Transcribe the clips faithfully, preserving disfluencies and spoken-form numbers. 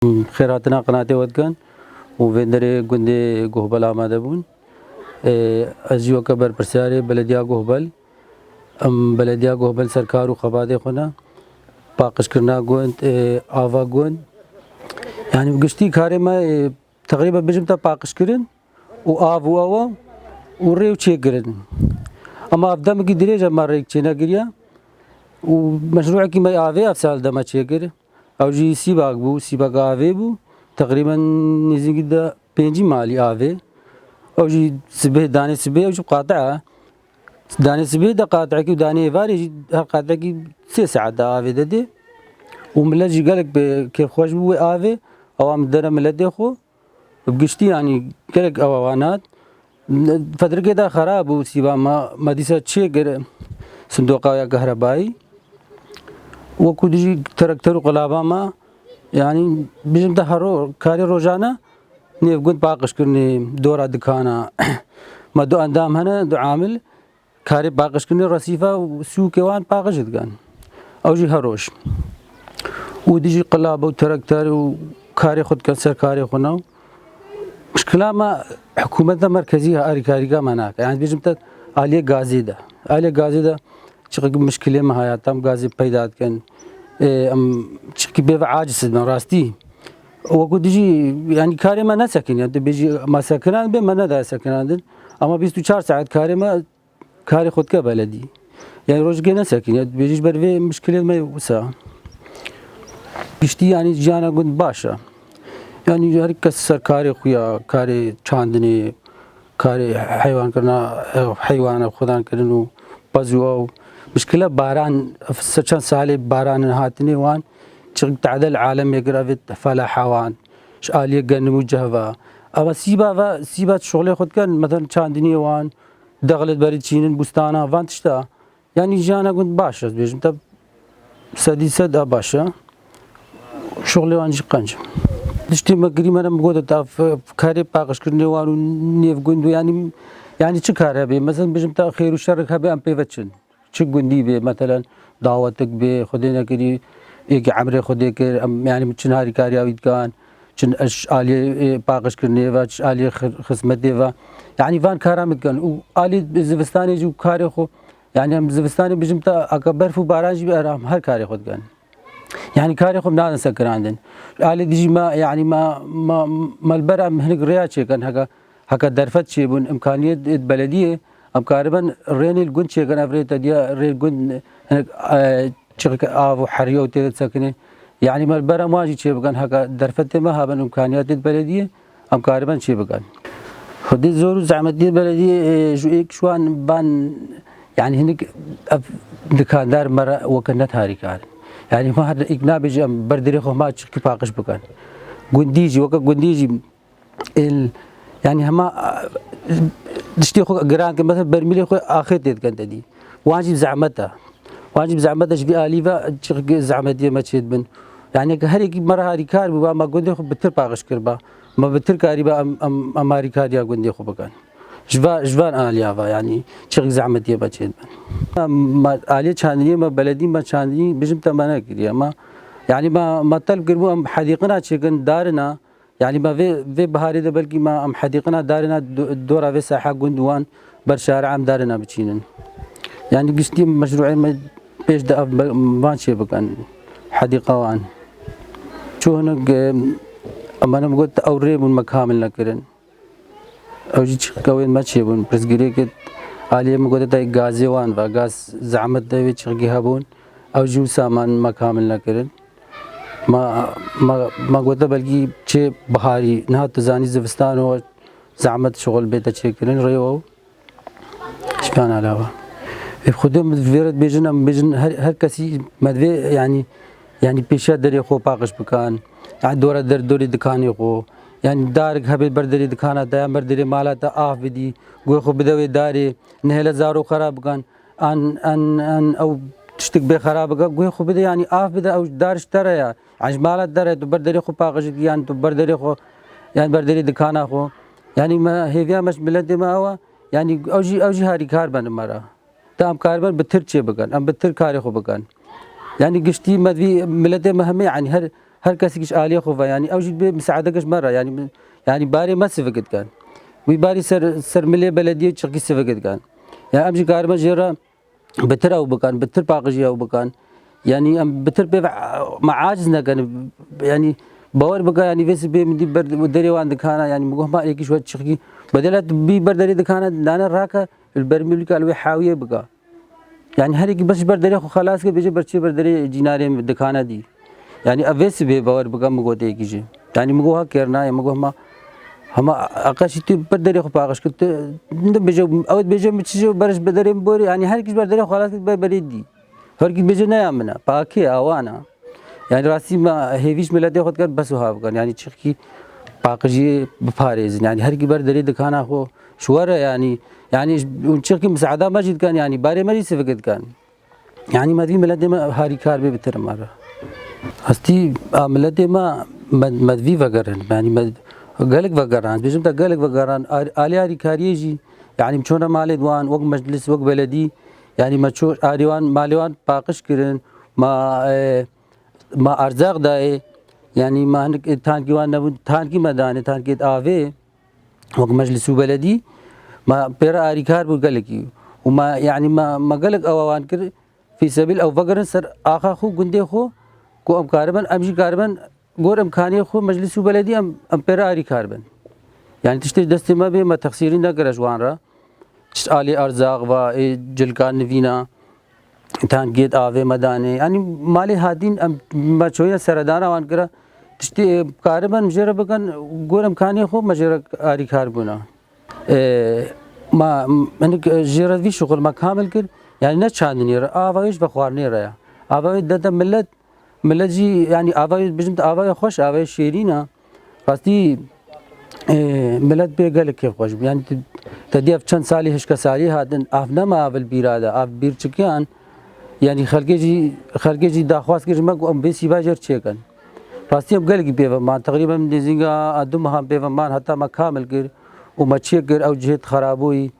Xêrhatina qinatê we dikin û vê derê gundê Gohbel amade bûn. Ê, ez jî weke berpirsiyarê belediya Gohbel, em belediya Gohbel ser kar û xebatê xwe ne, paqijkirina gund, ê, ava gund. Yanî bi giştî karê me, ê, teqrîben bijim te paqijkirin û av û ewa û rê û çêkirin. Ema ev demekî dirêj e me rêk çênekiriye û meşrûekî me avê ev sal de me çêkir. Ew jî sîbak bû, sîbaka avê bû. Teqrîben nêzîkî de pêncî malî avê. Ew jî sibê, danê sibê ew jî qate e. Danê sibê de qatihekî û danê êvarê jî her qatihekî sê saet de avê de dê. Û milet jî gelek bi kêfxweş bû wê avê. Ewa min dere miletê xwe. Bi giştî, yanî, gelek ewa wan hat. Fetrikê de xerab bû sîba me, me dîsa çêkir sindoqa ya kehrebayî. Wekû dijî traktor û qilaba me, yanî, bijim te hero karê rojane nêv gund paqijkirinê dora dikana. Me du endam hene, du amil. Karê paqijkirinê resîfa û sûkê wan paqij dikin. Ew jî her roj. Û dijî qilab û terekter û karê xwe dikin ser karê xwe ne. Mişkila me hikûmeta merkezî alîkarîka me nake. Yanî bêjim te aliyê gazê de. Aliyê gazê de çiqik mişkilê me haya, tam gazê peyda dikin. Ê, em çiqikî bê ve aciz dibin rastî. Wekû dijî, yanî karê me nesekiniye. Tu bêjî me sekinandibê, me nedaye sekinandin. Ama bîst û çar saet karê me karê xwe dike beledî. Yanî rojikê nesekiniye. Bêjî ji ber vê mişkilê me wisa. Piştî yanî jiyana gund baş e. Yanî her kes ser karê xwe ya, karê çandinê, karê heywankirina, heywana xwedan kirin û pez û ew. Mişkile baran, se çend salê baranên hatinê wan, çiqik tedel alemê kir, evê felaha wan. Ji aliyê genim û ceh ve. Ama sîba ve, sîba şixulê xwe dikin, mesela çandiniyê wan, dexlê berî çînin, bûstana, van tişta. Yanî jiyana gund baş e, ez bêjim te sedî sed a baş e. Şixulê wan jî qenc e. Tiştê me kirî me re, min got, te f-, karê paqijkirinê wan û nêv gund û yanî, yanî çi kar hebe? Mesela bêjim te xêr û şerek hebe em pê ve çin. Çi gundî bê, meselen dawetik bê, Xwedê nekirî, êkî emrê Xwedê kir, em, yanî çin harîkariya wî dikan, çin eş aliyê, ê, paqijkirinê ve, çi aliyê xi-, xizmetê ve. Yanî van kara min dikan. Û alî zivistanê jî û karê xwe, yanî em zivistanê bijim te, aka berf û baran jî bi eram her karê xwe dikan. Yanî karê xwe nadin sekinandin. Alî dijî me, yanî me, me, me li ber em hinek rêya çêkin, heke, heke derfet çêbûn, imkaniyet ê belediyê, em karibin rênê li gund çêkin, ev rê te diya rê gund hinek, e, çiqik av û heriya û tê de sekinê. Yanî me li ber em wan jî çêbikin, heke derfetê me habin imkaniyetê belediyê, em karibin çêbikin. Xwedê zor û zehmetiyê belediyê, e, ji êk ji wan ban, yanî hinek ev dikandar me re weke net harîkar in. Yanî ma her êk nabêje em berdirê xwe ma çiqkî paqij bikin. Gundî jî, weke gundî jî êl, yanî hema, e, tiştê xwe giran dikin, mesela bermîlê xwe axê tê dikin te dî. Wan jî bi zehmet e. Wan jî bi zehmet e, ji vî alî ve çiqkî zehmetiyê me çêdibin. Yanî ke her êkî me re harîkar bûba, me gundê xwe bitir paqij kiriba. Me bitir karîba em, em, em harîkariya gundê xwe bikin. Ji va-, ji van aliya va, yanî çiqik zehmetiyê me çêdibin. Me aliyê çandiniyê me beledî me çandinî bijim te me nekiriye. Me, yanî me, me telb kiribû em hedîqina çêkin darina, yanî me vê, vê biharê de belkî me em hedîqina darina do-, dora vê saha gund wan ber şare em darina biçînin. Yanî giştî meşrûê me pêş de ev be-, van çê bikin, hedîqa wan. Çû hinek, e, em, em got ew rê bûn me kamil nekirin. Ew jî çiqkewên me çêbûn. Pirsgirêkê aliyê min gote te gazê wan ve, gaz zehmet de wê çiqkî hebûn. Ew jî wisa man me kamil nekirin. Ma, ma, ma gote belkî çê biharî, niha tu zanî zivistan o zehmet şixul bête çêkirin. Rê o. Şivan alawa. Ê Xwedê min vê re dibêjin, em bêjin her, her kesî me divê, yanî, yanî pêşiya derê xwe paqij bikan. Yanî dora der, dorê dikanê xwe. Yanî darik hebe ber derê dikana te, yan ber derê mala te av bidî. Guhê xwe bide wê darê. Nehêle zarok xera bikan. An, an, an ew tiştik bê xera bike. Guhê xwe bide, yanî av bide, ew dar ji te re ya. Yanî ji mala te re, tu ber derê xwe paqij dikî, yanî tu ber derê xwe, yanî ber derê dikana xwe. Yanî me hêviya me ji miletê me ew e. Yanî ew jî, ew jî harîkar ben li me re. Te em karibin bi tir çê bikin. Em bi tir karê xwe bikin. Yanî giştî me divî miletê me hemê, yanî her, Her kesî ji aliyê xwe ve, yanî ew jî bê misaedeke ji me re, yanî, yanî barê me sivik dikin. Wî barî ser, ser milê belediyê çiqkî sivik dikin. Ya em jî karibin jê re bitir ew bikin, bitir paqijî ew bikin. Yanî em bitir pê ve me aciz nekin. Yanî bawer bike, yanî vê sibê min dî ber derê wan dikana, yanî min got, "Ma êkî ji we çiqkî bedela tu bî ber derê dikana, nane rake, li ber mîlka li wê hawiyê bike." Yanî her yekî bes ji ber derê xwe xelas kir, bêje ber çê ber derê cînarê min dikana dî. Yanî ev vê sibê bawer bike min got êkî jî. Yanî min got ha kêr nayê, min got hema, hema eqeşî tu ber derê xwe paqij kir, tu nibêje, ew dibêje min çi jê ber ji ber derê min borî, yanî her yekî ji ber derê xwe xelas kir, ber berê dî. Her yekî dibêje ne ya min e, pakê awan e. Yanî rastî me hêvî ji miletê xwe dikin, bes wiha bikin. Yanî çiqkî paqijiyê biparêzin. Yanî her yekî ber derê dikana xwe ji we re, yanî, yanî hûn çiqkî misaeda me jî dikin, yanî barê me jî sivik dikin. Yanî me divî miletê me harîkar bê bitir me re. Hestî a miletê me, me, me divî vegerin. Yanî me gelek vegeran. Bêjim te gelek vegeran. Ar-, alî harîkariyê jî, yanî çûne malê wan, wek meclis, wek beledî. Yanî me çû arê wan, malê wan paqij kirin. Ma, e, ma erzaq dayê. Yanî ma hinek, e, tankî wan nebûn, tankî me danê, tankê avê. Wek meclis û beledî, me pê re arîkar bû gelekî. Û me, yanî me, me gelek ewa wan kir, fîsebîl ew vegerin ser axa xwe, gundê xwe, ku em karibin, em jî karibin, gor imkaniyê xwe, meclis û beledî em, em pê re arîkar bin. Yanî tiştê destê me bê, me texsîrî nekire ji wan re. Tişt alî erzaq ve, ê cilkan nivîna. Tankêt avê me danê. Yanî malê hatîn em, me çoyîna seredana wan kira. Tiştê, e, karibin jê re bikin, gor imkanê xwe me jê re arîkar bûna. E, ma, hinek, e, jê re vî şuxul me kamil kir. Yanî ne çandinê re, ava wê ji vexwarinê re ya. Ava wê dete millet, millet jî, yanî ava wê, bijim te ava wê xweş, ava wê şêrîn a. Rastî, e, milet pê gelek kêfxweş bû. Yanî tu, te dî ev çend salî hişkesalî hatin, av nema av li bîra de, av bîr çikiyan. Yanî xelkê jî, xelkê jî daxwaz kir ji me ku em vê sîva jêr çêkin. Rastî em gelekî pê ve man. Teqrîben nêzînga a du mehan pê ve man heta me kamil kir û me çêkir ew cihêt xerabûyî.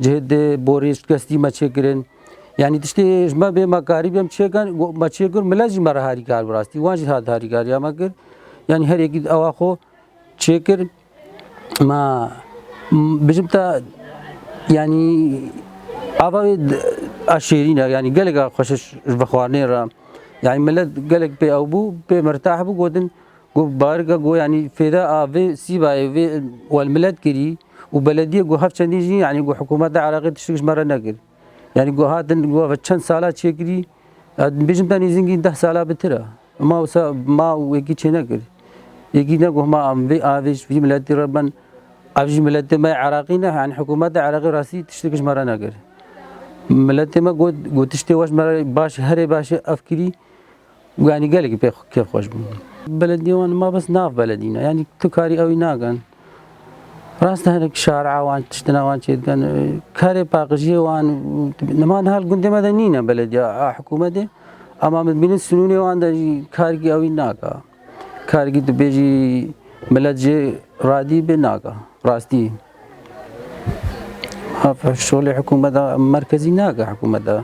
Cihê di borê şikestî me çêkirin. Yanî tiştê ji me bê me karî bê em çêkin, me çêkir, milet jî me re harîkar bi rastî. Wan jî hat harîkariya me kir. Yanî her yekî ewa xwe çêkir. Me, m-, bijim te, yanî ava wê d-, a şêrîn e, yanî gelek a xweş e ji vexwarinê re. Yanî milet gelek pê ew bû, pê mirtah bû, gotin, Got, barika, got, yanî fêda a vê sîbayê, vê welmilet kirî û belediyê, got, hev çendî jî, yanî got, hikûmeta Iraqê tiştik ji me re nekir. Yanî got, hatin, got, ve çend sala çêkirî, ya, bêjim te nêzîngî deh sala bitir e. Ma wisa, ma wekî çê nekir. Yekî ne got, ma em vê avê ji vî miletî re ben, ev jî miletê me Iraqî ne, yanî hikûmeta Iraqê rastî tiştik ji me re nekir. Miletê me got, got, tiştê we ji me re baş, herê baş e ev kirî, Yanî gelekî pê kêfxweş bûn. Belediye wan ma bes nav beledî ne. Yanî tu karî ew ê nakin. Rast e hinek şara wan, tiştina wan çê dikin. Karê paqijiyê wan, nema niha li gundê me de nîne belediye a hikûmetê. Ama min dibînin sinûnê wan de jî karkî ew ê naka. Karkî tu bêjî milet jê radî bê naka. Rastî. Ha, şolê hikûmeta merkezî nake hikûmeta.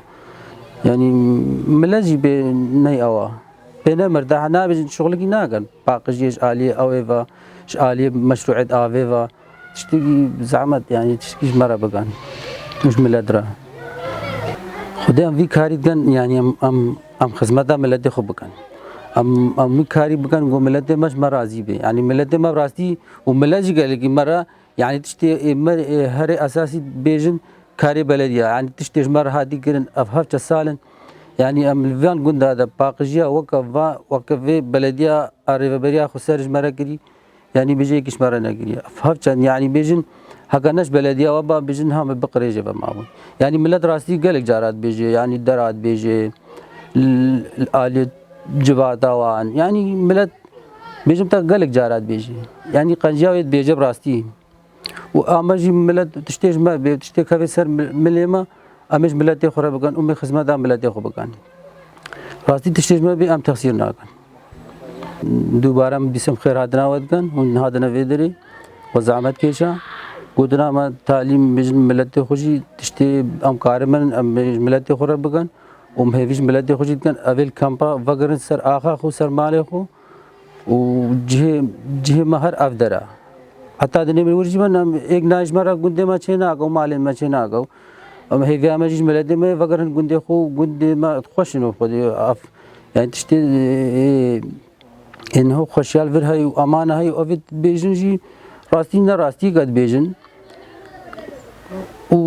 Yanî milet jî bê ney ewa. Pê nemir, daha nabêjin şoxlikî nakin. Paqijiyê ji aliyê ewê ve, ji aliyê meşrûet avê ve. Tiştekî zehmet, yanî tiştekî ji me re bikin. Ji milet re. Xwedê em vî karî dikin, yanî em, em, em xizmeta miletê xwe bikin. Em, em vî karî bikin, ku miletê me ji me razî bê. Yanî miletê me rastî û milet jî gelekî me re Yanî tiştê, ê, me, ê, herê esasî bêjin karê belediya. Yanî tiştê ji me re hatî kirin ev hevçe sal in. Yanî em li van gunda de paqijiya weke va, weke vê belediya a rêveberiya xweser ji me re kirî. Yanî bêje yekî ji me re nekiriye. Ev hevçend, yanî bêjin heke ne ji belediya we ba bêjin ha me biqirêje ve mabû. Yanî milet rastî gelek cara dibêje, yanî dera dibêje, l-, l-, aliyê civata wan. Yanî milet bêjim te gelek cara dibêje. Yanî qenciya wê dibêje bi rastî. Û ama jî milet tiştê ji me bê, tiştê kevê ser mi-, milê me, em ê ji miletê xwe re bikin û em ê xizmeta miletê xwe bikin. Rastî tiştê ji me bê, em texsîr nakin. Dubare em dîsim xêr hatina we dikin, hûn hatine vê derê, we zehmet kêşa. Gotina me talîm bijin miletê xwe jî tiştê em karibin, em ê ji miletê xwe re bikin û em hêvî ji miletê xwe jî dikin, ev ê li kampa vegerin ser axa xwe, ser malê xwe. û cihê, cihê me her ev der e. Heta dinê min wir jî me, êk nayê ji me re gundê me çê nake û malê me çê nake. Em hêviya me jî ji miletê me vegerin gundê xwe, gundê me xweş in û xwedê ev, yani tiştê, e, e, ên ho xweşiyal vir hey û amana hey û evê dibêjin jî rastî ne rastî ke dibêjin. Û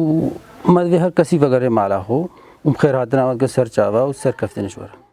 me divê her kesî vegerê mala xwe û bi xêr hatina me dike ser çava û serkeftin ji we re.